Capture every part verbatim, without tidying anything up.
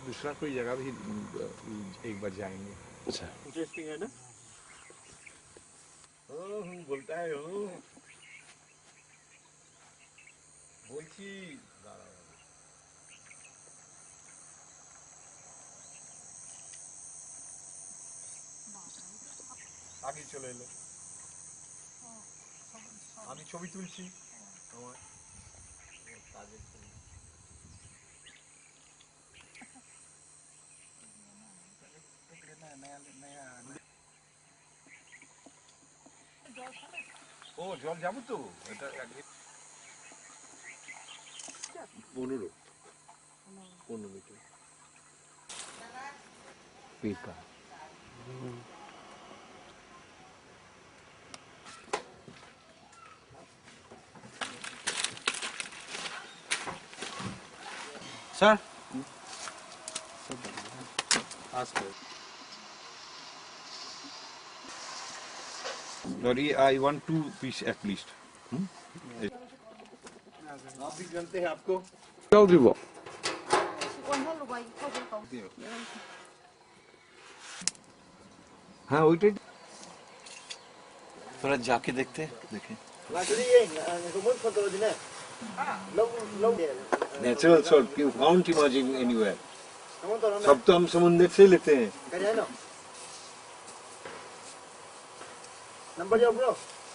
दूसरा कोई जगह भी एक बार जाएंगे। अच्छा। इंटरेस्टिंग है ना? হুম, হুম, বলতে হয়, হুম। বলছি, দাঁড়াও। আগে চলে এলো। আমি ছবি তুলছি। আমার কাজের ছবি। ও, জল যাবো তো। এটা এক লিটার। পনেরো। পনেরো litre. পিপা। Sir? Ask her. Sorry, I want two piece at least. Hmm? आप भी जानते हैं आपको? क्या उतरी वो? हाँ, ওইটাই। थोड़ा जाके देखते हैं, देखें। Natural salt, you won't imagine anywhere। सब तो हम समुंदर से लेते हैं।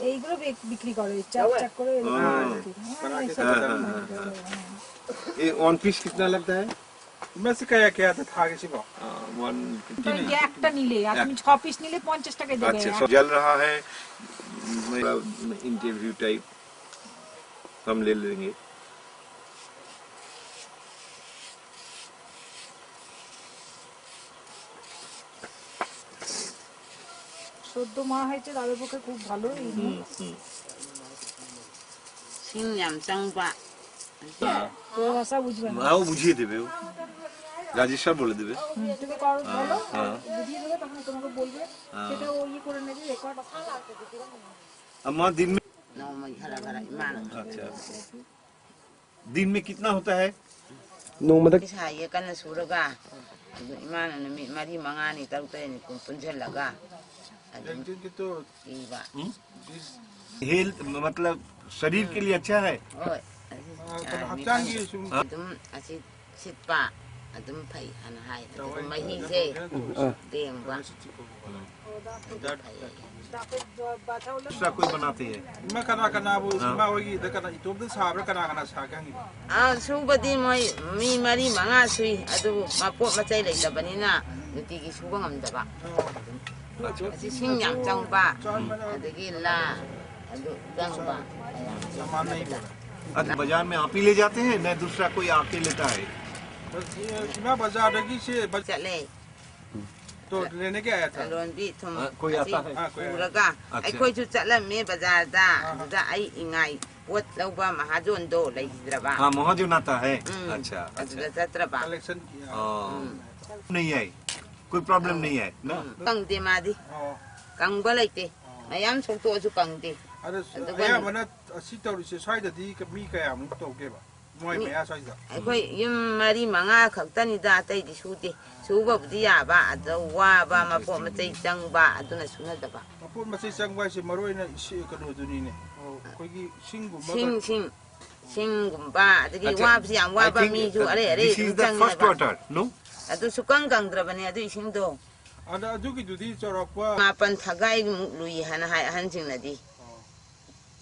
এইগুলো বিক-, বিক্রি করে, চাক চাক করে এরকম হ্যাঁ। বিক্রি করে। হ্যাঁ, এইসব হ্যাঁ, হ্যাঁ, হ্যাঁ। ये वन पीस कितना लगता है? ꯏꯃꯥꯁꯤ ꯀꯌꯥ ꯀꯌꯥꯗ ꯊꯥꯒꯦ ꯁꯤꯕꯣ? One fifty. ꯏꯃꯥꯒꯤ ꯑꯦꯛꯇ ꯅꯤꯂꯦ, ꯌꯥ, ꯁꯨꯝ ꯁꯣ ꯄꯤꯁ ꯅꯤꯂꯦ, ꯄꯣꯟ ꯆꯦꯁꯇ ꯀꯩꯗꯧꯒꯦ? अच्छा, सो जल रहा है, इंटरव्यू टाइप हम ले लेंगे। চোদ্দ মাস হয়েছে, তাদের পক্ষে খুব ভালো। এই নিয়ে। হুম, হুম। সিং নাম চাংবা। हाँ। তো ভাষা বুঝবে না। हाँ, वो बुझिए देबे वो। राजेश सर बोले देबे। হুম, তুমি কারো हाँ, বলো, हाँ। বুঝিয়ে দেবে, তখন তোমাকে বলবে। हाँ। সেটা ও ইয়ে করে নেবে, রেকর্ড। अब वहाँ दिन में नौ में घरा घरा ईमान। अच्छा। दिन में कितना होता है? ꯅꯣꯡꯃꯗ ꯄꯩꯁꯥ ꯀꯟꯅ ꯁꯨꯔꯒ, ꯑꯗꯨ ꯏꯃꯥꯅ ꯅꯨꯃꯤꯠ ꯃꯔꯤ ꯃꯉꯥꯅꯤ ꯇꯔꯨꯛ ꯇꯔꯦꯠꯅꯤ ꯄꯨꯟ-, ꯄꯨꯟꯁꯤꯜꯂꯒ ꯑꯗꯨꯝ ꯄꯤꯕ꯫ ꯍꯦꯜꯊ, मतलब, शरीर के लिए अच्छा है? ꯍꯣꯏ, ꯑꯁꯤ ꯍꯛꯆꯥꯡꯒꯤ ꯁꯨꯝ ꯑꯗꯨꯝ ꯑꯁꯤ ꯁꯤꯠꯄ ꯑꯗꯨꯝ ꯐꯩ ꯍꯥꯏꯅ ꯍꯥꯏ꯫ ꯑꯗꯨꯒ ꯃꯍꯤꯁꯦ ꯂꯦꯡꯕ꯫ ꯑꯗꯨ ꯐꯩ꯫ दूसरा कोई बनाते हैं? ꯏꯃꯥ, ꯀꯅꯥ ꯀꯅꯥꯕꯨ, ꯏꯃꯥ ꯍꯣꯏꯒꯤꯗ ꯀꯅꯥ, ꯏꯇꯣꯝꯇ ꯁꯥꯕ꯭ꯔꯥ, ꯀꯅꯥ ꯀꯅꯥ ꯁꯥꯒꯦ ꯍꯪꯉꯤꯕ? ꯑꯥ, ꯁꯨꯕꯗꯤ ꯃꯣꯏ ꯃꯤ ꯃꯔꯤ ꯃꯉꯥ ꯁꯨꯏ꯫ ꯑꯗꯨꯕꯨ ꯃꯄꯣꯠ ꯃꯆꯩ ꯂꯩꯇꯕꯅꯤꯅ ꯅꯨꯡꯇꯤꯒꯤ ꯁꯨꯕ ꯉꯝꯗꯕ꯫ ꯑꯁꯤ ꯁꯤꯡ ꯌꯥꯝ ꯆꯪꯕ, ꯑꯗꯒꯤ ꯂꯥ, ꯑꯗꯨ ꯆꯪꯕ꯫ अच्छा, बाजार में आप ही ले जाते हैं, न दूसरा कोई आके लेता है? ꯏꯃꯥ, ꯕꯖꯥꯔꯗꯒꯤ ꯁꯦ ꯕꯖ- ꯆꯠꯂꯦ꯫ तो लेने के आया था? ꯂꯂꯣꯟꯕꯤ ꯊꯨꯝ ꯑ, कोई ꯑꯁꯤ आता है? हाँ, कोई आया। ꯄꯨꯔꯒ ꯑꯠꯆꯥ꯫ ꯑꯩꯈꯣꯏꯁꯨ ꯆꯠꯂꯝꯃꯦ ꯕꯖꯥꯔꯗ꯫ ꯑꯥ꯫ ꯑꯗꯨꯗ ꯑꯩ ꯏꯉꯥꯏ ꯄꯣꯠ ꯂꯧꯕ ꯃꯍꯥꯖꯣꯟꯗꯣ ꯂꯩꯈꯤꯗ꯭ꯔꯕ꯫ हाँ, महाजन आता है। ꯎꯝ, अच्छा, ꯑꯗꯨꯗ अच्छा। ꯆꯠꯇ꯭ꯔꯕ꯫ कलेक्शन किया। ꯑꯣ꯫ ꯎꯝ꯫ नहीं है, कोई प्रॉब्लम नहीं है ना? ꯎꯝ, ꯀꯪꯗꯦ ꯃꯥꯗꯤ꯫ ꯑꯣ꯫ ꯀꯪꯕ ꯂꯩꯇꯦ꯫ ꯑꯣ꯫ ꯃꯌꯥꯝ ꯁꯣꯛꯇꯣꯛꯑꯁꯨ ꯀꯪꯗꯦ꯫ ꯑꯗꯣ ꯑꯗꯨꯒ ꯑꯌꯥꯝꯕꯅ ꯑꯁꯤ ꯇꯧꯔꯤꯁꯦ ꯁ꯭ꯋꯥꯏꯗꯗꯤ ꯃꯤ ꯀꯌꯥꯃꯨꯛ ꯇꯧꯒꯦꯕ? ꯃꯣꯏ ꯃꯤ, ꯃꯌꯥ ꯁ꯭ꯋꯥꯏꯁꯤꯗ? ꯑꯩꯈꯣꯏ ꯌꯨꯝ ꯃꯔꯤ ꯃꯉꯥ ꯈꯛꯇꯅꯤꯗ, ꯑꯇꯩꯗꯤ ꯁꯨꯗꯦ꯫ ꯁꯨꯕꯕꯨꯗꯤ ꯌꯥꯕ, ꯑꯗ ꯋꯥꯕ, ꯃꯄꯣꯠ ꯃꯆꯩ ꯆꯪꯕ, ꯑꯗꯨꯅ ꯁꯨꯅꯗꯕ꯫ ꯃꯄꯣꯠ ꯃꯆꯩ ꯆꯪꯕ ꯍꯥꯏꯁꯦ ꯃꯔꯨ ꯑꯣꯏꯅ ꯏꯁꯤ-, ꯀꯩꯅꯣꯗꯨꯅꯤꯅꯦ꯫ ꯑꯣ, ꯑꯩꯈꯣꯏꯒꯤ ꯏꯁꯤꯡꯒꯨꯝꯕ ꯁꯤꯡ, ꯀꯩ- ꯁꯤꯡ, ꯁꯤꯡꯒꯨꯝꯕ, ꯑꯗꯒꯤ अच्छा, ꯋꯥꯕꯁꯤ ꯌꯥꯝ I ꯋꯥꯕ think, ꯃꯤꯁꯨ uh, ꯑꯔꯩ this ꯑꯔꯩꯕ is ꯑꯗꯨꯝ the first ꯆꯪꯉꯦꯕ꯫ Water, no? ꯑꯗꯨ ꯁꯨꯀꯪ ꯀꯪꯗ꯭ꯔꯕꯅꯦ ꯑꯗꯨ ꯏꯁꯤꯡꯗꯣ꯫ ꯑꯗ ꯑꯗꯨꯒꯤꯗꯨꯗꯤ ꯆꯥꯎꯔꯥꯛꯄ ꯃꯥꯄꯟ ꯊꯒꯥꯏꯃꯨꯛ ꯂꯨꯏ ꯍꯥꯏꯅ ꯍꯥꯏ ꯑꯍꯟꯁꯤꯡꯅꯗꯤ꯫ ꯑꯣ꯫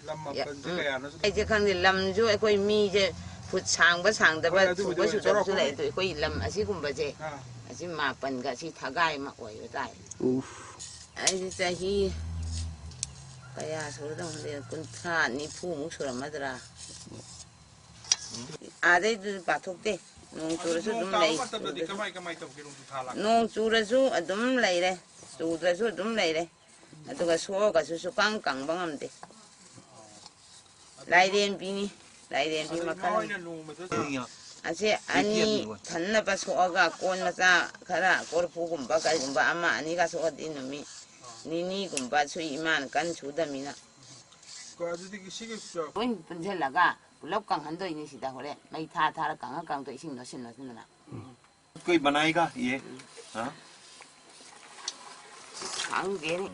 ꯂꯝ ꯌꯥ-, ꯃꯥꯄꯟꯁꯦ ꯎꯝ꯫ ꯀꯌꯥꯅꯣ? ꯑꯩꯁꯦ ꯈꯪꯗꯦ, ꯂꯝꯁꯨ ꯑꯩꯈꯣꯏ ꯃꯤꯁꯦ ꯈꯨꯠ ꯁꯥꯡꯕ ꯁꯥꯡꯗꯕ, ꯍꯣꯏ, ꯑꯗꯨꯕꯨꯗꯤ ꯁꯨꯕ ꯑꯣꯏꯅ ꯁꯨꯗꯕꯁꯨ ꯆꯥꯎꯔꯥꯛꯄ ꯂꯩ꯫ ꯑꯗꯨ ꯑꯩꯈꯣꯏ ꯂꯝ ꯑꯁꯤꯒꯨꯝꯕꯁꯦ, ꯑꯥ꯫ ꯑꯁꯤ ꯃꯥꯄꯟꯒ ꯑꯁꯤ ꯊꯒꯥꯏ ꯑꯃ ꯑꯣꯏꯕ ꯇꯥꯏ꯫ ꯎꯐ꯫ ꯑꯩꯁꯦ ꯆꯍꯤ ꯀꯌꯥ ꯁꯨꯔꯗꯧ ꯈꯪꯗꯦ, ꯀꯨꯟꯊ꯭ꯔꯥ, ꯅꯤꯐꯨꯃꯨꯛ ꯁꯨꯔꯝꯃꯗ꯭ꯔꯥ? ꯑꯥꯗꯩꯗꯨ ꯄꯥꯊꯣꯛꯇꯦ꯫ ꯅꯣꯡ ꯑꯗꯨ ꯆꯨꯔꯁꯨ ꯅꯣꯡ ꯑꯗꯨꯝ ꯇꯥꯕ ꯂꯩ, ꯃꯇꯝꯗꯗꯤ ꯆꯨꯗ꯭ꯔꯁꯨ꯫ ꯀꯃꯥꯏ, ꯀꯃꯥꯏ ꯇꯧꯒꯦ, ꯅꯣꯡꯖꯨ ꯊꯥ ꯂꯥꯛꯄ? ꯅꯣꯡ ꯆꯨꯔꯁꯨ ꯑꯗꯨꯝ ꯂꯩꯔꯦ, ꯆꯨꯗ꯭ꯔꯁꯨ ꯑꯗꯨꯝ ꯂꯩꯔꯦ꯫ ꯑꯗꯨꯒ ꯁꯣꯛꯑꯒꯁꯨ ꯁꯨꯀꯪ ꯀꯪꯕ ꯉꯝꯗꯦ꯫ ꯂꯥꯏꯔꯦꯝꯕꯤꯅꯤ, ꯂꯥꯏꯔꯦꯝꯕꯤ ꯑꯗꯣ ꯏꯃꯥ ꯃꯈꯜ ꯑꯃ꯫ ꯍꯣꯏꯅ ꯅꯣꯡꯃꯗ ꯑꯁꯤ ꯑꯅꯤ ꯊꯟꯅꯕ ꯁꯣꯛꯑꯒ ꯀꯣꯟ ꯃꯆꯥ ꯈꯔ ꯀꯣꯔꯐꯨꯒꯨꯝꯕ ꯀꯩꯒꯨꯝꯕ ꯑꯃ ꯑꯅꯤꯒ ꯁꯣꯛꯑꯗꯤ ꯅꯨꯃꯤꯠ ꯅꯤꯅꯤꯒꯨꯝꯕ ꯁꯨꯏ, ꯏꯃꯥꯅ ꯀꯟ ꯁꯨꯗꯃꯤꯅ꯫ ꯀꯣ, ꯑꯗꯨꯗꯤ ꯁꯤꯒꯤ ꯂꯣꯏ ꯄꯨꯟꯁꯤꯜꯂꯒ ꯄꯨꯂꯞ ꯀꯪꯍꯟꯗꯣꯏꯅꯤ ꯁꯤꯗ ꯍꯣꯔꯦꯟ꯫ ꯃꯩ ꯊꯥ ꯊꯥꯔ ꯀꯪꯉ ꯀꯪꯗꯣꯏ, ꯏꯁꯤꯡ ꯅꯣꯠꯁꯤꯟ ꯅꯣꯠꯁꯤꯟꯗꯅ꯫ कोई बनाएगा ये? हाँ? ꯈꯪꯗꯦꯅꯦ꯫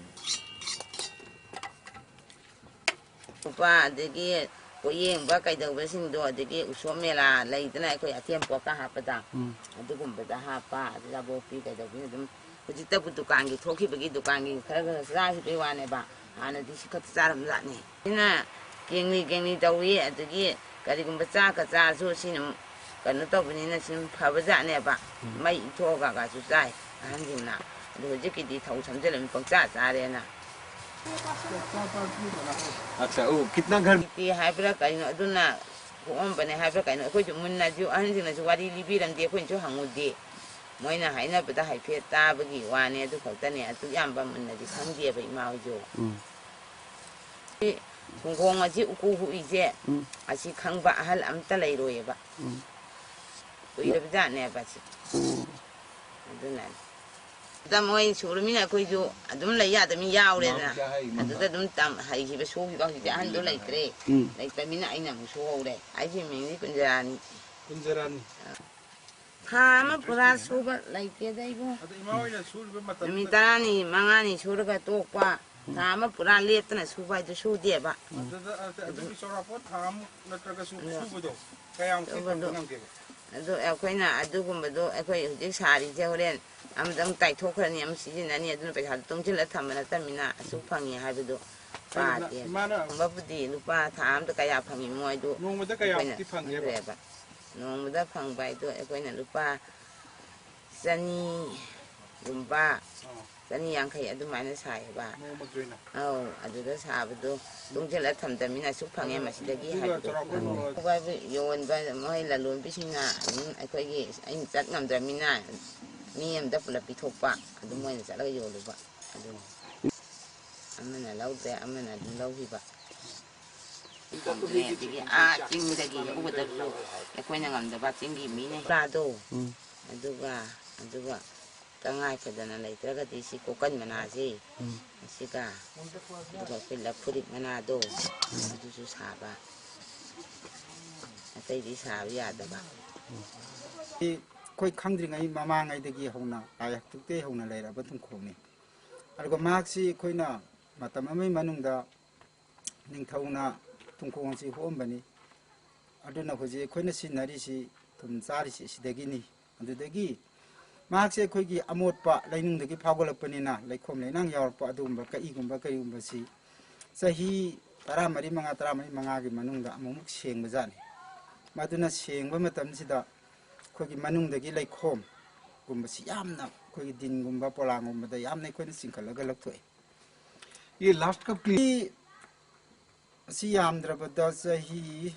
ꯎꯄꯥ ꯑꯗꯒꯤ ꯄꯣꯌꯦꯡꯕ ꯀꯩꯗꯧꯕꯁꯤꯡꯗꯣ, ꯑꯗꯒꯤ ꯎꯁꯣꯞ ꯃꯦꯂꯥ ꯂꯩꯗꯅ ꯑꯩꯈꯣꯏ ꯑꯊꯦꯝ ꯄꯣꯠꯀ ꯍꯥꯞꯄꯗ, ꯎꯝ꯫ ꯑꯗꯨꯒꯨꯝꯕꯗ ꯍꯥꯞꯄ, ꯑꯗꯨ ꯂꯥꯕꯣꯛꯄꯤ ꯀꯩꯗꯧꯕꯤ ꯑꯗꯨꯝ ꯍꯧꯖꯤꯛꯇꯕꯨ ꯗꯨꯀꯥꯟꯒꯤ ꯊꯣꯛꯈꯤꯕꯒꯤ ꯗꯨꯀꯥꯟꯒꯤ ꯈꯔ ꯈꯔ ꯆꯥꯈꯤꯕꯒꯤ ꯋꯥꯅꯦꯕ꯫ ꯍꯥꯟꯅꯗꯤ ꯁꯤ ꯈꯛꯇ ꯆꯥꯔꯝꯖꯥꯠꯅꯤ꯫ ꯁꯤꯅ ꯀꯦꯡꯂꯤ ꯀꯦꯡꯂꯤ ꯇꯧꯏ, ꯑꯗꯒꯤ ꯀꯔꯤꯒꯨꯝꯕ ꯆꯥꯛꯀ ꯆꯥꯔꯁꯨ ꯁꯤꯅ ꯀꯩꯅꯣ ꯇꯧꯕꯅꯤꯅ ꯁꯤ ꯐꯕꯖꯥꯠꯅꯦꯕ꯫ ꯎꯝ꯫ ꯃꯩ ꯏꯊꯣꯛꯑꯒꯁꯨ ꯆꯥꯏ ꯑꯍꯟꯁꯤꯡꯅ꯫ ꯑꯗꯨ ꯍꯧꯖꯤꯛꯀꯤꯗꯤ ꯊꯥꯎ ꯁꯝꯖꯤꯜꯂꯃꯤ ꯄꯪꯆꯥ ꯆꯥꯔꯦꯅ꯫ अच्छा, वो कितना घर ꯇꯤ ꯍꯥꯏꯕ꯭ꯔꯥ ꯀꯩꯅꯣ, ꯑꯗꯨꯅ ꯄꯣꯛꯑꯝꯕꯅꯦ ꯍꯥꯏꯕ꯭ꯔꯥ ꯀꯩꯅꯣ, ꯑꯩꯈꯣꯏꯁꯨ ꯃꯨꯟꯅꯁꯨ ꯑꯍꯟꯁꯤꯡꯅꯁꯨ ꯋꯥꯔꯤ ꯂꯤꯕꯤꯔꯝꯗꯦ, ꯑꯩꯈꯣꯏꯅꯁꯨ ꯍꯪꯉꯨꯗꯦ꯫ ꯃꯣꯏꯅ ꯍꯥꯏꯅꯕꯗ ꯍꯥꯏꯐꯦꯠ ꯇꯥꯕꯒꯤ ꯋꯥꯅꯦ, ꯑꯗꯨ ꯈꯛꯇꯅꯦ꯫ ꯑꯗꯨ ꯌꯥꯝꯕ ꯃꯨꯟꯅꯗꯤ ꯈꯪꯗꯦꯕ ꯏꯃꯥ ꯍꯣꯏꯁꯨ꯫ ꯎꯝ꯫ ꯁꯤ ꯁꯨꯡꯒꯣꯡ ꯑꯁꯤ ꯎꯀꯨ ꯍꯨꯏꯁꯦ, ꯎꯝ꯫ ꯑꯁꯤ ꯈꯪꯕ ꯑꯍꯜ ꯑꯝꯇ ꯂꯩꯔꯣꯏꯑꯕ꯫ ꯎꯝ꯫ ꯀꯨꯏꯔꯕꯖꯥꯠꯅꯦꯕ ꯑꯁꯤ꯫ ꯎꯝ꯫ ꯑꯗꯨꯅꯅꯦ꯫ ꯑꯗ ꯃꯣꯏ ꯁꯨꯔꯃꯤꯅ ꯑꯩꯈꯣꯏꯁꯨ ꯑꯗꯨꯝ ꯂꯩ ꯌꯥꯗꯕꯅꯤ ꯌꯥꯎꯔꯦꯗꯅ꯫ ꯃꯥꯕꯨꯗꯤ ꯍꯥꯏ ꯉꯝꯕ꯫ ꯑꯗꯨꯗ ꯑꯗꯨꯝ ꯇꯝ-, ꯍꯩꯈꯤꯕ ꯁꯨꯈꯤꯕ ꯍꯧꯖꯤꯛꯇꯤ ꯑꯍꯟꯗꯣ ꯂꯩꯇ꯭ꯔꯦ꯫ ꯎꯝ꯫ ꯂꯩꯇꯕꯅꯤꯅ ꯑꯩꯅ ꯑꯃꯨꯛ ꯁꯨꯍꯧꯔꯦ꯫ ꯑꯩꯒꯤ ꯃꯤꯡꯗꯤ ꯀꯨꯟꯖꯔꯥꯅꯤ꯫ ꯀꯨꯟꯖꯔꯥꯅꯤ꯫ ꯊꯥ ꯑꯃ ꯄꯨꯔꯥ ꯁꯨꯕ ꯂꯩꯇꯦꯗ ꯏꯕꯨꯡ꯫ ꯑꯗꯣ ꯏꯃꯥ ꯍꯣꯏꯅ ꯁꯨꯔꯤꯕ ꯃꯇꯝꯗꯨꯗ ꯅꯨꯃꯤꯠ ꯇꯔꯥꯅꯤ, ꯃꯉꯥꯅꯤ ꯁꯨꯔꯒ ꯇꯣꯛꯄ꯫ ꯊꯥ ꯑꯃ ꯄꯨꯔꯥ ꯂꯦꯞꯇꯅ ꯁꯨꯕ ꯍꯥꯏꯗꯨ ꯁꯨꯗꯦꯕ꯫ ꯑꯗꯨꯗ, ꯑꯗꯨ, ꯑꯗꯨꯒꯤ ꯆꯥꯎꯔꯥꯛꯄ ꯊꯥ ꯑꯃ ꯅꯠꯇ꯭ꯔꯒꯁꯨ ꯑꯗꯣ ꯁꯨꯕꯗꯣ ꯀꯌꯥꯃꯨꯛꯇꯤ ꯁꯨꯕꯗꯣ ꯐꯪꯕ ꯉꯝꯒꯦꯕ? ꯑꯗꯨ ꯑꯩꯈꯣꯏꯅ ꯑꯗꯨꯒꯨꯝꯕꯗꯣ ꯑꯩꯈꯣꯏ ꯍꯧꯖꯤꯛ ꯁꯥꯔꯤꯁꯦ ꯍꯣꯔꯦꯟ ꯑꯃꯗ ꯑꯃꯨꯛ ꯇꯥꯏꯊꯣꯛꯈ꯭ꯔꯅꯤ, ꯑꯃꯨꯛ ꯁꯤꯖꯤꯟꯅꯅꯤ, ꯑꯗꯨꯅ ꯄꯩꯁꯥꯗꯣ ꯇꯨꯡꯁꯤꯜꯂ ꯊꯝꯕ ꯅꯠꯇꯕꯅꯤꯅ ꯑꯁꯨꯛ ꯐꯪꯉꯤ ꯍꯥꯏꯕꯗꯣ ꯄꯥꯗꯦ꯫ ꯏꯃꯥꯅ ꯐꯪꯕꯕꯨꯗꯤ ꯂꯨꯄꯥ ꯊꯥ ꯑꯃꯗ ꯀꯌꯥ ꯐꯪꯉꯤ ꯃꯣꯏꯗꯣ ꯅꯣꯡꯃꯗ ꯑꯩꯈꯣꯏꯅ ꯀꯌꯥꯃꯨꯛꯇꯤ ꯐꯪꯒꯦꯕ? ꯈꯪꯗ꯭ꯔꯦꯕ꯫ ꯅꯣꯡꯃꯗ ꯐꯪꯕ ꯍꯥꯏꯗꯣ ꯑꯩꯈꯣꯏꯅ ꯂꯨꯄꯥ ꯆꯅꯤꯒꯨꯝꯕ, ꯑꯥ꯫ ꯆꯅꯤ ꯌꯥꯡꯈꯩ ꯑꯗꯨꯃꯥꯏꯅ ꯁꯥꯏꯌꯦꯕ꯫ ꯅꯣꯡꯃꯒꯤ ꯑꯣꯏꯅ? ꯑꯧ, ꯑꯗꯨꯗ ꯁꯥꯕꯗꯣ ꯇꯨꯡꯁꯤꯜꯂ ꯊꯝꯗꯕꯅꯤꯅ ꯑꯁꯨꯛ ꯐꯪꯉꯦ, ꯑꯗꯨ ꯃꯁꯤꯗꯒꯤ ꯑꯗꯨꯒ ꯍꯥꯏꯕꯗꯣ꯫ ꯆꯥꯎꯔꯥꯛꯄ ꯅꯣꯡꯃ ꯍꯥꯏꯕ ꯌꯣꯟꯕ ꯃꯣꯏ ꯂꯂꯣꯟꯕꯤꯁꯤꯡꯅ ꯑꯗꯨꯝ ꯑꯩꯈꯣꯏꯒꯤ, ꯑꯩꯅ ꯆꯠ ꯉꯝꯗ꯭ꯔꯕꯅꯤꯅ ꯃꯤ ꯑꯃꯗ ꯄꯨꯂꯞ ꯄꯤꯊꯣꯛꯄ, ꯑꯗꯨꯝ ꯃꯣꯏꯅ ꯆꯠꯂꯒ ꯌꯣꯜꯂꯨꯕ꯫ ꯑꯗꯨꯅꯤ꯫ ꯑꯃꯅ ꯂꯧꯗ꯭ꯔꯦ, ꯑꯃꯅ ꯑꯗꯨꯝ ꯂꯧꯈꯤꯕ꯫ ꯐꯪꯗ꯭ꯔꯦ꯫ ꯑꯗꯒꯤ ꯑꯥ ꯆꯤꯡꯗꯒꯤ ꯍꯦꯛꯎꯒꯗꯕꯁꯨ ꯑꯩꯈꯣꯏꯅ ꯉꯝꯗꯕ, ꯆꯤꯡꯒꯤ ꯃꯤꯅ ꯍꯦꯛꯂꯥꯗꯣ꯫ ꯎꯝ꯫ ꯑꯗꯨꯒ, ꯑꯗꯨꯒ ꯇꯉꯥꯏ ꯐꯗꯅ ꯂꯩꯇ꯭ꯔꯒꯗꯤ ꯁꯤ ꯀꯣꯀꯟ ꯃꯅꯥꯁꯦ, ꯎꯝ꯫ ꯑꯁꯤꯒ, ꯑꯗꯨꯒ ꯑꯩꯈꯣꯏ ꯂꯐꯨꯔꯤꯛ ꯃꯅꯥꯗꯣ, ꯎꯝ꯫ ꯑꯗꯨꯁꯨ ꯁꯥꯕ꯫ ꯑꯇꯩꯗꯤ ꯁꯥꯕ ꯌꯥꯗꯕ꯫ ꯁꯤ ꯑꯩꯈꯣꯏ ꯈꯪꯗ꯭ꯔꯤꯉꯩ ꯃꯃꯥꯡꯉꯩꯗꯒꯤ ꯍꯧꯅ, ꯂꯥꯏ ꯍꯥꯛꯇꯛꯇꯒꯤ ꯍꯧꯅ ꯂꯩꯔꯛꯑꯕ ꯊꯨꯝꯈꯣꯡꯅꯤ꯫ ꯑꯗꯨꯒ ꯃꯍꯥꯛꯁꯤ ꯑꯩꯈꯣꯏꯅ ꯃꯇꯝ ꯑꯃꯒꯤ ꯃꯅꯨꯡꯗ ꯅꯤꯡꯊꯧꯅ ꯊꯨꯝꯈꯣꯡ ꯑꯁꯤ ꯍꯣꯛꯑꯝꯕꯅꯤ꯫ ꯑꯗꯨꯅ ꯍꯧꯖꯤꯛ ꯑꯩꯈꯣꯏꯅ ꯁꯤꯖꯤꯟꯅꯔꯤꯁꯤ, ꯊꯨꯝ ꯆꯥꯔꯤꯁꯤ ꯑꯁꯤꯗꯒꯤꯅꯤ꯫ ꯑꯗꯨꯗꯒꯤ ꯃꯍꯥꯛꯁꯦ ꯑꯩꯈꯣꯏꯒꯤ ꯑꯃꯣꯠꯄ ꯂꯩꯅꯨꯡꯗꯒꯤ ꯐꯥꯎꯒꯠꯂꯛꯄꯅꯤꯅ, ꯂꯩꯈꯣꯝ ꯂꯩꯅꯥꯡ ꯌꯥꯎꯔꯛꯄ ꯑꯗꯨꯒꯨꯝꯕ ꯀꯛꯏꯒꯨꯝꯕ ꯀꯔꯤꯒꯨꯝꯕꯁꯤ ꯆꯍꯤ ꯇꯔꯥꯃꯔꯤ ꯃꯉꯥ, ꯇꯔꯥꯃꯔꯤ ꯃꯉꯥꯒꯤ ꯃꯅꯨꯡꯗ ꯑꯃꯨꯛꯃꯨꯛ ꯁꯦꯡꯕꯖꯥꯠꯅꯤ꯫ ꯃꯗꯨꯅ ꯁꯦꯡꯕ ꯃꯇꯝꯁꯤꯗ ꯑꯩꯈꯣꯏꯒꯤ ꯃꯅꯨꯡꯗꯒꯤ ꯂꯩꯈꯣꯝꯒꯨꯝꯕꯁꯤ ꯌꯥꯝꯅ, ꯑꯩꯈꯣꯏꯒꯤ ꯗꯤꯟꯒꯨꯝꯕ ꯄꯣꯂꯥꯡꯒꯨꯝꯕꯗ ꯌꯥꯝꯅ ꯑꯩꯈꯣꯏꯅ ꯆꯤꯡꯈꯠꯂꯒ ꯂꯧꯊꯣꯛꯏ꯫ ये लास्ट कब क्लीन? ꯑꯁꯤ ꯌꯥꯝꯗ꯭ꯔꯕꯗ ꯆꯍꯤ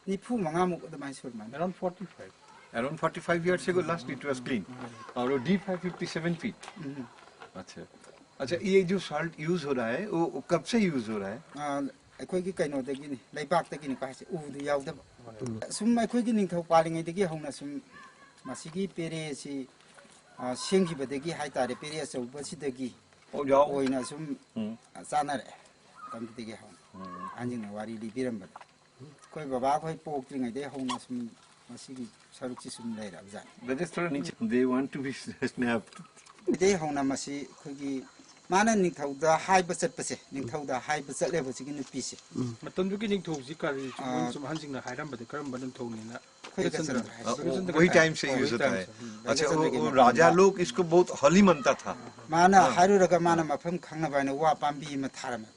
ꯅꯤꯐꯨ ꯃꯉꯥꯃꯨꯛ ꯑꯗꯨꯃꯥꯏꯅ ꯁꯨꯔꯝꯃꯅꯤ꯫ Around forty five. Around forty five years ago, last it was clean. और वो D five fifty seven feet. ꯎꯝ꯫ अच्छा। अच्छा, ये जो सॉल्ट यूज़ हो रहा है, वो, वो कब से यूज़ हो रहा है? ꯑꯥ, ꯑꯩꯈꯣꯏꯒꯤ ꯀꯩꯅꯣꯗꯒꯤꯅꯤ, ꯂꯩꯕꯥꯛꯇꯒꯤꯅꯤꯀꯣ ꯍꯥꯏꯁꯦ, ꯎꯗꯨ ꯌꯥꯎꯗꯕ꯫ ꯎꯝ꯫ ꯁꯨꯝ ꯑꯩꯈꯣꯏꯒꯤ ꯅꯤꯡꯊꯧ ꯄꯥꯜꯂꯤꯉꯩꯗꯒꯤ ꯍꯧꯅ ꯁꯨꯝ ꯃꯁꯤꯒꯤ ꯄꯦꯔꯦꯁꯤ, ꯑꯥ, ꯁꯦꯝꯈꯤꯕꯗꯒꯤ ꯍꯥꯏꯇꯥꯔꯦ, ꯄꯦꯔꯦ ꯑꯆꯧꯕꯁꯤꯗꯒꯤ ꯑꯣ, ꯌꯥꯎ꯫ ꯑꯣꯏꯅ ꯁꯨꯝ, ꯎꯝ꯫ ꯆꯥꯅꯔꯛꯑꯦ꯫ ꯃꯇꯝꯗꯨꯗꯒꯤ ꯍꯧꯅ ꯎꯝ꯫ ꯑꯍꯟꯁꯤꯡꯅ ꯋꯥꯔꯤ ꯂꯤꯕꯤꯔꯝꯕꯗ꯫ ꯑꯩꯈꯣꯏ ꯕꯕꯥ ꯑꯩꯈꯣꯏ ꯄꯣꯛꯇ꯭ꯔꯤꯉꯩꯗꯒꯤ ꯍꯧꯅ ꯁꯨꯝ ꯃꯁꯤꯒꯤ ꯁꯔꯨꯛꯁꯤ ꯁꯨꯝ ꯂꯩꯔꯛꯑꯕꯖꯥꯠꯅꯤ꯫ They want to be snapped. ꯁꯤꯗꯩ ꯍꯧꯅ ꯃꯁꯤ ꯑꯩꯈꯣꯏꯒꯤ ꯃꯥꯅ ꯅꯤꯡꯊꯧꯗ ꯍꯥꯏꯕ ꯆꯠꯄꯁꯦ, ꯅꯤꯡꯊꯧꯗ ꯍꯥꯏꯕ ꯆꯠꯂꯦꯕ ꯍꯧꯖꯤꯛꯀꯤ ꯅꯨꯄꯤꯁꯦ꯫ ꯎꯝ꯫ ꯃꯇꯝꯗꯨꯒꯤ ꯅꯤꯡꯊꯧꯁꯤ ꯀꯔꯤ, ꯑꯥ, ꯃꯣꯏꯅ ꯁꯨꯝ ꯑꯍꯟꯁꯤꯡꯅ ꯍꯥꯏꯔꯝꯕꯗ ꯀꯔꯝꯕ ꯅꯤꯡꯊꯧꯅꯦꯅ? ꯑꯩꯈꯣꯏꯒ ꯆꯠꯂꯝꯕ ꯍꯥꯏꯁꯦ꯫ ꯋꯥꯍꯤ ꯇꯥꯏꯝꯁꯦ ꯌꯨꯁ ꯇꯥꯏ꯫ ꯑꯆꯥ, ꯔꯥꯖꯥ ꯂꯣꯛ ꯏꯁꯀꯣ ꯕꯍꯨꯠ ꯍꯣꯂꯤ ꯃꯥꯟꯇꯥ ꯊꯥ꯫ ꯃꯥꯅ ꯍꯥꯏꯔꯨꯔꯒ ꯃꯥꯅ ꯃꯐꯝ ꯈꯪꯅꯕ ꯍꯥꯏꯅ ꯋꯥ ꯄꯥꯝꯕꯤ ꯑꯃ ꯊꯥꯔꯝꯃꯦ꯫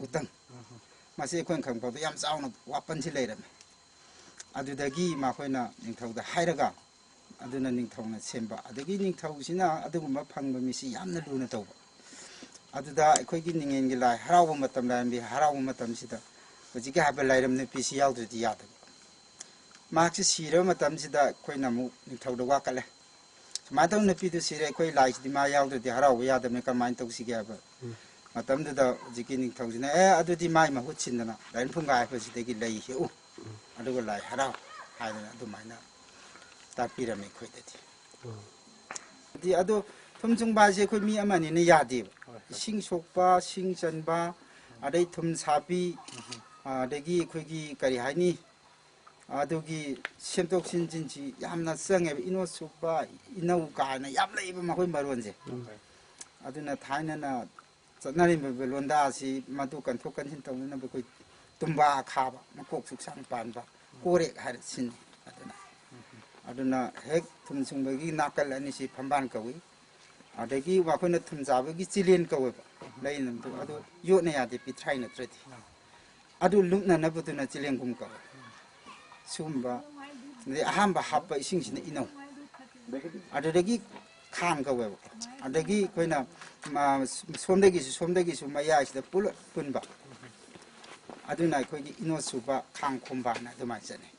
ꯎꯇꯪ꯫ ꯃꯁꯤ ꯑꯩꯈꯣꯏꯅ ꯈꯪꯕ ꯐꯥꯎꯗ ꯌꯥꯝ ꯆꯥꯎꯅ ꯋꯥꯄꯟꯁꯤ ꯂꯩꯔꯝꯃꯦ꯫ ꯑꯗꯨꯗꯒꯤ ꯃꯈꯣꯏꯅ ꯅꯤꯡꯊꯧꯗ ꯍꯥꯏꯔꯒ, ꯑꯗꯨꯅ ꯅꯤꯡꯊꯧꯅ ꯁꯦꯝꯕ꯫ ꯑꯗꯒꯤ ꯅꯤꯡꯊꯧꯁꯤꯅ ꯑꯗꯨꯒꯨꯝꯕ ꯐꯪꯕ ꯃꯤꯁꯤ ꯌꯥꯝꯅ ꯂꯨꯅ ꯇꯧꯕ꯫ ꯑꯗꯨꯗ ꯑꯩꯈꯣꯏꯒꯤ ꯅꯤꯡꯉꯦꯟꯒꯤ ꯂꯥꯏ ꯍꯔꯥꯎꯕ ꯃꯇꯝ, ꯂꯥꯏꯔꯦꯝꯕꯤ ꯍꯔꯥꯎꯕ ꯃꯇꯝꯁꯤꯗ ꯍꯧꯖꯤꯛꯀꯤ ꯍꯥꯏꯕ ꯂꯥꯏꯔꯦꯝ ꯅꯨꯄꯤꯁꯤ ꯌꯥꯎꯗ꯭ꯔꯗꯤ ꯌꯥꯗꯕ꯫ ꯃꯍꯥꯛꯁꯤ ꯁꯤꯔꯕ ꯃꯇꯝꯁꯤꯗ ꯑꯩꯈꯣꯏꯅ ꯑꯃꯨꯛ ꯅꯤꯡꯊꯧꯗ ꯋꯥꯀꯠꯂꯦ꯫ ꯁꯨꯃꯥꯏꯅ ꯇꯧꯅ ꯅꯨꯄꯤꯗꯨ ꯁꯤꯔꯦ, ꯑꯩꯈꯣꯏ ꯂꯥꯏꯁꯤꯗꯤ ꯃꯥ ꯌꯥꯎꯗ꯭ꯔꯗꯤ ꯍꯔꯥꯎꯕ ꯌꯥꯗꯕꯅꯤ, ꯀꯃꯥꯏꯅ ꯇꯧꯁꯤꯒꯦ ꯍꯥꯏꯕ ꯃꯇꯝꯗꯨꯗ ꯍꯧꯖꯤꯛꯀꯤ ꯅꯤꯡꯊꯧꯁꯤꯅ, "ꯑꯦ, ꯑꯗꯨꯗꯤ ꯃꯥꯏ ꯃꯍꯨꯠ ꯁꯤꯟꯗꯅ ꯂꯥꯏꯔꯦꯝ ꯐꯨꯡꯒꯥ ꯍꯥꯏꯕꯁꯤꯗꯒꯤ ꯂꯩ ꯍꯦꯛꯎ, ꯑꯗꯨꯒ ꯂꯥꯏ ꯍꯔꯥꯎ" ꯍꯥꯏꯗꯅ ꯑꯗꯨꯃꯥꯏꯅ ꯇꯥꯛꯄꯤꯔꯝꯃꯤ ꯑꯩꯈꯣꯏꯗꯗꯤ꯫ ꯍꯥꯏꯗꯤ ꯑꯗꯣ ꯊꯨꯝ ꯁꯨꯡꯕ ꯍꯥꯏꯁꯦ ꯑꯩꯈꯣꯏ ꯃꯤ ꯑꯃꯅꯤꯅ ꯌꯥꯗꯦꯕ꯫ ꯏꯁꯤꯡ ꯁꯣꯛꯄ, ꯁꯤꯡ ꯆꯟꯕ, ꯑꯗꯩ ꯊꯨꯝ ꯁꯥꯕꯤ, ꯑꯗꯒꯤ ꯑꯩꯈꯣꯏꯒꯤ ꯀꯔꯤ ꯍꯥꯏꯅꯤ, ꯑꯗꯨꯒꯤ ꯁꯦꯝꯗꯣꯛ ꯁꯦꯝꯖꯤꯟꯁꯤ ꯌꯥꯝꯅ ꯆꯪꯉꯦꯕ꯫ ꯏꯅꯣꯠ ꯁꯨꯕ, ꯏꯅꯧ ꯀꯥꯏꯅ ꯌꯥꯝ ꯂꯩꯌꯦꯕ ꯃꯈꯣꯏ ꯃꯔꯣꯟꯁꯦ꯫ ꯑꯗꯨꯅ ꯊꯥꯏꯅꯅ ꯆꯠꯅꯔꯤꯕ ꯂꯣꯟꯗꯥ ꯑꯁꯤ ꯃꯗꯨ ꯀꯟꯊꯣꯛ ꯀꯟꯁꯤꯟ ꯇꯧꯅꯅꯕ ꯑꯩꯈꯣꯏ ꯇꯨꯝꯕꯥ ꯈꯥꯕ, ꯃꯀꯣꯛ ꯁꯨꯛꯁꯥꯡ ꯄꯥꯟꯕ, ꯀꯣꯔꯦꯛ ꯍꯥꯏꯔ ꯁꯤꯟꯅꯤ꯫ ꯑꯗꯨꯅ, ꯑꯗꯨꯅ ꯍꯦꯛ ꯊꯨꯝ ꯁꯨꯡꯕꯒꯤ ꯅꯥꯀꯜ ꯑꯅꯤꯁꯤ ꯐꯝꯕꯥꯜ ꯀꯧꯏ꯫ ꯑꯗꯒꯤ ꯑꯩꯈꯣꯏꯅ ꯊꯨꯝ ꯆꯥꯕꯒꯤ ꯆꯤꯂꯦꯟ ꯀꯧꯋꯦꯕ, ꯂꯩꯅꯕꯗꯣ, ꯑꯗꯨ ꯌꯣꯠꯅ ꯌꯥꯗꯦ, ꯄꯤꯊ꯭ꯔꯥꯏ ꯅꯠꯇ꯭ꯔꯗꯤ꯫ ꯑꯗꯨ ꯂꯨꯞꯅꯅꯕꯗꯨꯅ ꯆꯤꯂꯦꯟꯒꯨꯝ ꯀꯧꯋꯦ꯫ ꯁꯤꯒꯨꯝꯕ, ꯑꯗꯩ ꯑꯍꯥꯟꯕ ꯍꯥꯞꯄ ꯏꯁꯤꯡꯁꯤꯅ ꯏꯅꯧ, ꯑꯗꯨꯗꯒꯤ ꯈꯥꯡ ꯀꯧꯋꯦꯕ꯫ ꯑꯗꯒꯤ ꯑꯩꯈꯣꯏꯅ, ꯃ-, ꯁꯣꯝꯗꯒꯤꯁꯨ, ꯁꯣꯝꯗꯒꯤꯁꯨ ꯃꯌꯥꯏꯁꯤꯗ ꯄꯨꯂꯞ ꯄꯨꯟꯕ, ꯑꯗꯨꯅ ꯑꯩꯈꯣꯏꯒꯤ ꯏꯅꯣꯠ ꯁꯨꯕ, ꯈꯥꯡ ꯈꯣꯝꯕ ꯍꯥꯏꯅ ꯑꯗꯨꯃꯥꯏꯅ ꯆꯠꯅꯩ꯫